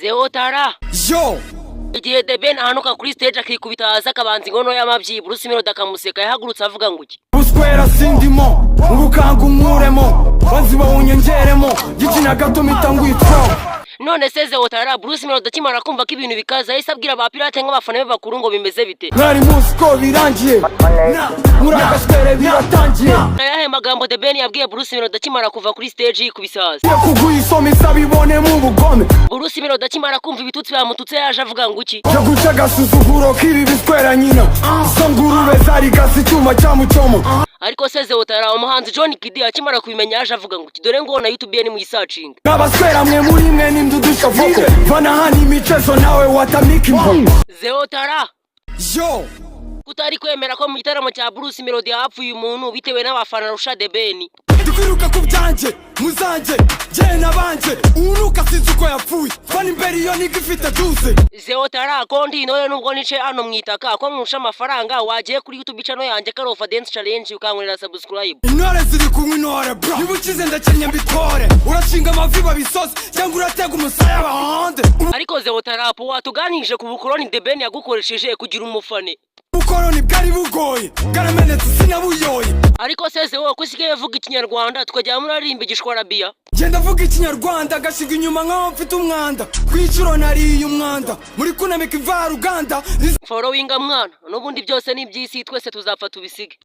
Zeotara. Yo. Igihe The Ben ahanuka kuri stage akikubita hasi, akabanza inkono y'amabyi, Bruce Melody akamuseka, yahagurutse avuga ngo iki? Buswera sindimo, ubukanga unkuremo, banzi bawunyongeremo, gikina gato mpita ngwitwaho. None se Zeotara, Bruce Melody akimara kumva ko ibintu bikaze, yahise abwira ba pirate nk'abafana be bakuru ngo bimeze bite? Mwari muzi ko birangiye, muri agaswere biratangiye. Ayahe magambo The Ben yabwiye Bruce Melody akimara kuva kuri stage yikubise hasi? Ngiye kuguha isomo isabibonemo ubugome. Bruce Melody akimara kumva ibitutsi bamututse, yaje avuga ngo iki? Yo guca agasuzuguro k'ibi biswera nyina, izo ngurube zarigase icyuma cya mucomo. Ariko se Zeotara, umuhanzi John Kidi akimara kubimenya, yaje avuga ngo iki? Dore ngo na YouTube ni muyisacinga. Abaswera mwe muri mwe n'indudusha voko, vana hano imicezo nawe watamika impu. Zeotara. Yo. Kutari kwemera ko mu gitaramo cya Bruce Melody hapfuye umuntu bitewe n'abafana arusha The Ben? Ndikwiruka ku byanjye muzanjye jye nabanje unuka, sinzi uko yapfuye, fana imbere iyo niga ifite duze. Zeotara, ko ndi intore nubwo nice hano mu itaka, ko nkurusha amafaranga, wagiye kuri YouTube channel yanjye Karofa Dance Challenge ukankorera subscribe? Intore ziri kunywa intore bro, niba ukize ndakennye mbitore, urashinga amavi babisoze cyangwa uratega umusaya bahonde. Ariko Zeotara, watuganirije ku bukoroni The Ben yagukoresheje kugira umufane? Ubukoroni bwari bugoye, bwaramenetse sinabuyoye. Ariko se Zeo, ko usigaye uvuga Ikinyarwanda tukajya muraririmba Igishwarabiya? Genda avuga Ikinyarwanda agashiga inyuma nkaho mfite umwanda, ku inshuro nariye umwanda muri kunamika imvaruganda. Followinga mwana, n'ubundi byose ni iby'isi, twese tuzapfa tubisige.